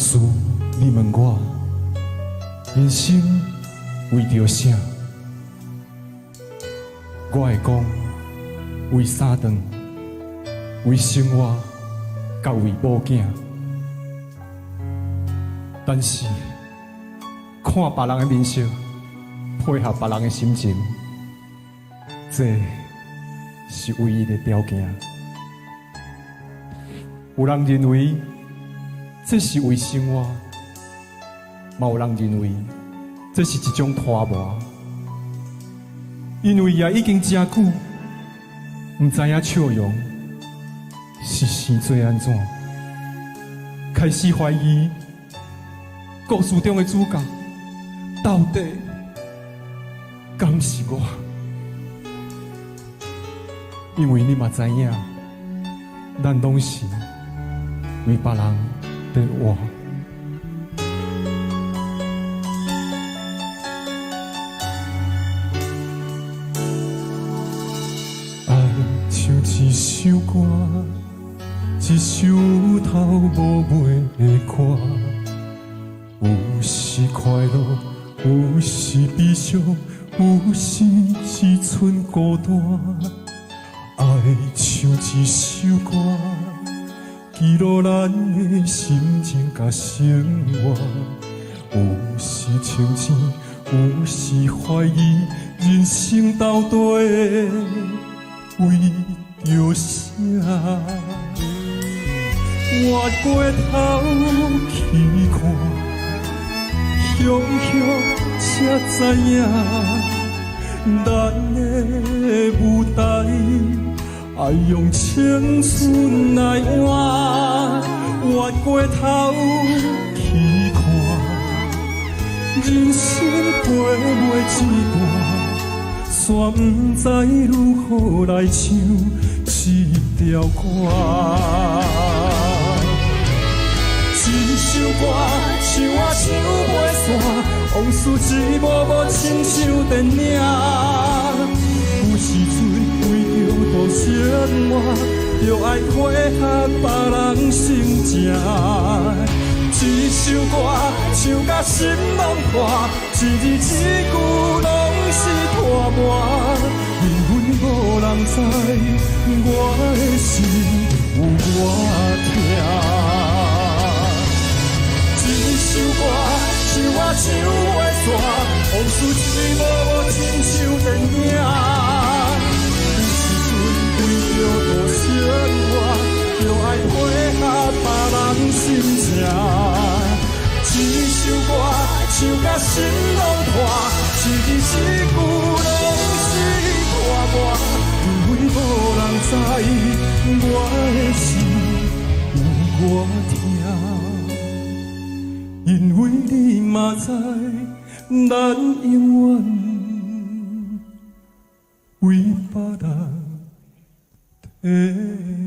使你問我，人生為著啥？我會講為三頓，為生活，佮為某囝。但是看別人的面色，配合別人的心情，這是唯一的條件。有人認為這是為生活，嘛有人認為這是一種拖磨。因為也已經誠久，毋知影笑容是生做按怎，開始懷疑故事中的主角到底敢是我？因為你嘛知影，咱攏是為別人佇活。愛像一首歌，一首有頭無尾的歌，有時快樂，有時悲傷，有時只賰孤單。愛像一首歌，記錄咱的心情佮生活。有時清醒，有時懷疑，人生到底為著啥？回過頭去看，想想才知影，咱的舞台愛用青春來換。回過頭去看，人生過袂一半，煞毋知如何來唱這條歌。這首歌唱啊唱袂煞，往事一幕幕親像電影。有時陣為著度生活，著愛配合別人心情。這首歌唱甲心攏破，一字一句攏是拖磨。因為無人知，我的心有偌疼。這首歌唱啊唱袂煞，往事一幕幕親像電影。有時陣為著度生活，著愛配合別人心情。這首歌唱甲心攏破，一字一句攏是拖磨。因為無人知，我的心有偌疼。因為你嘛知，咱永遠為別人佇活。